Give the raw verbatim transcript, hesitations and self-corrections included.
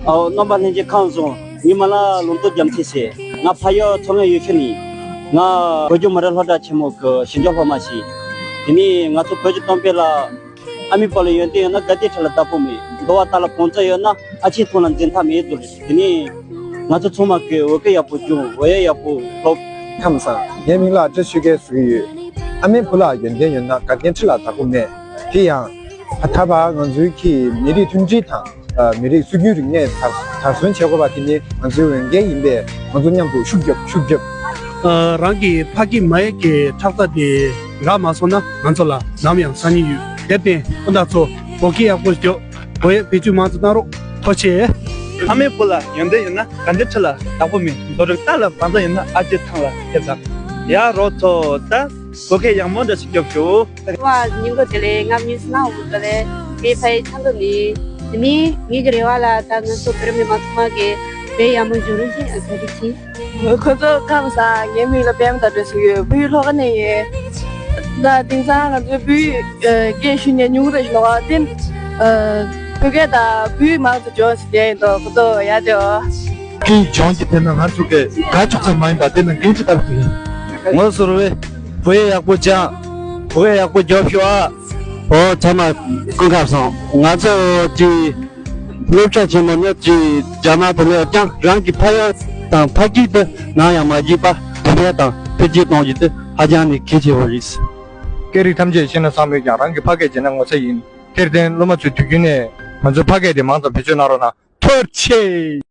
ཨའོ། རྣམ་པ་ལྷན་རྒྱས་ཁམས་བཟང་། ངའི་མིང་ལ་ལུང་རྟོགས་རྒྱ་མཚོ་ཟེར། ང་ཕ་ཡུལ་མཚོ་སྔོན་ཡུལ་ཤུལ་ནས། ང་བོད་ལྗོངས་མི་རིགས་སློབ་གྲྭ་ཆེན་མོ་གི་ཞིབ་འཇུག་སློབ་མ་ཞིག་དེ་ནས་ང་ཚོ་བོད་ཀྱི་གཏམ་དཔེ་ལ། ཨ་མའི་བུ་ལ་ཡོན་ཏན་ཡོད་ན་དགའ་ལྡན་ཁྲི་ལ་བདག་པོ་མེད། འདུལ་བ་དར་ལ་བང་མཛོད་ཡོད་ན་ཨ་ཆེན་ཐང་ལ་འཛིན་ཐག་མེད་དོ། དེ་ནས་ང་ཚོ་ཚང་མ་གིས་བོད་སྐད་ཡག་པོ་སྦྱོང་། བོད་ཡིག་ཡག་པོ་སློབ། ཁམས་བཟང་། ངའི་མིང་ལ་བཀྲ་ཤིས་སྐལ་ཟེར་གྱི་ཡོད། ཨ་མའི་བུ་ལ་ཡོན་ཏན་ཡོད་ན་དགའ་ལྡན་ཁྲི་ལ་བདག་པོ་མེད། དེ་ཡང་། ད་བར་ང་ཚོའི་གི་མི་རིགས་མཐུན་སྒྲིལ་དང་། ཨ། མི་རིགས་སྲོལ་རྒྱུན་རིག་གནས་དར་དར་སྲོལ་བྱེད་དགོས་པ་དེ་ནི་ང་ཚོའི་འོས་འགན་ཡིན་པས། ང་ཚོ་མཉམ་དུ་ཤུགས་རྒྱོབ། ཤུགས་རྒྱོབ། ཨ། རང་གི་ཕ་སྐད་མ་ཡིག་གི་ཁྲག་རྩ་དེ་འགག་མ་སོང་ན་ང་ཚོ་ལ་ནམ་ཡང་སང་ཉིན་ཡོད། དེར་བརྟེན་སྤུན་ཟླ་ཚོ་བོད་སྐད་ཡག་པོ་རྒྱོབ། བོད་ཡིག་བེད་སྤྱོད་མང་དུ་གནང་རོགས། ཐུགས་རྗེ་ཆེ། ཨ་མའི་བུ་ལ་ཡོན་ཏན་ཡོད་ན་དགའ་ལྡན་ཁྲི་ལ་བདག་པོ་མེད། འདུལ་བ་དར་ལ་བང་མཛོད་ཡོད་ན་ཨ་ཆེན་ཐང་ལ་ཁེབས་ས། ཡ་རོགས་ཚོ། ད་བོད་སྐད་ཡག་མོ་འདྲ་ཞིག་རྒྱོབ་ཤོག། བ་ཉིན་གོ་དེ་ལས་ང་མྱི་སུ་ན་འུ་ཚོ་ལས་ངའི་ཕ་ཡི་ཚ་འདུག་ནི། དེ་ནི་ངའི་གི་རེ་བ་ལ་ད་ང་ཚོ་བོད་རིགས་མི་མང་ཚང་མ་གི་བོད་ཡག་མོ་འབྱོར་རོགས་ཞེས་ཨ་ཁ་རི་ཆི། ཁོ་ཚོ་ཁམས་བཟང་། ངའི་མིང་ལ་པད་མ་དར་སྒྲོན་ཟེར་གྱི་ཡོད། བོད་ཡིག་སློབ་ག་ནས་ཡིན། ད་དེང་སང་ང་ཚོའི་བོད་ཡིག་སྐད་ཤེས་མཁན་ཉུང་རུ་ཞིག་ལོག་པ་དེ། བོད་སྐད་དང་བོད་ཡིག་མང་དུ་སྦྱོང་ཟེར་མཁན་ཡིན་དོ། ཁོ་ཚོ་ཡ་དེ་འོ། སྐད་ཡིག་སྦྱོང་རྒྱུ་དེ་ནི་ང་ཚོ་གི་དགའ་ཕྱོགས་ཙམ་མ་ཡིན་པར་དེ་ནི་འགན་ཅིག་ལྟ་བུ་ཞིག་ཡིན། ངོ་སོར་བས་བོད་ཡིག་ཡག་པོ་སྦྱང་། བོད་སྐད་ཡག་པོ་རྒྱོབ་ཤོག་ཨ། འོ། ཚང་མ་སྐུ་ཁམས་བཟང་། ང་ཚོ་གི་སློབ་གྲྭ་ཆེན་མོ་ནས་ཀྱི་རྒྱ་ནག་དེ་ལས་ཀྱང་རང་གི་ཕ་ཡུལ་དང་ཕ་སྐད་དེ་ནམ་ཡང་མ་བརྗེད་པ་དེ་འདྲ་དང་འཕེལ་རྒྱས་གཏོང་རྒྱུ་དེ་ཧ་ཅང་ནས་གལ་ཆེ་བ་རེད། སྐད་རིགས་ཐམས་ཅད་ཤེས་ན་བསམ་མེད་ཀྱང་རང་གི་ཕ་སྐད་བརྗེད་ན་ངོ་ཚ་ཡིན། དེར་བརྟེན་སློབ་མ་ཚོས་དུས་རྒྱུན་ནས་ང་ཚོའི་ཕ་སྐད་དེ་མང་ཙམ་བེད་སྤྱོད་གནང་རོགས་གནང་། ཐུགས་རྗེ་ཆེ།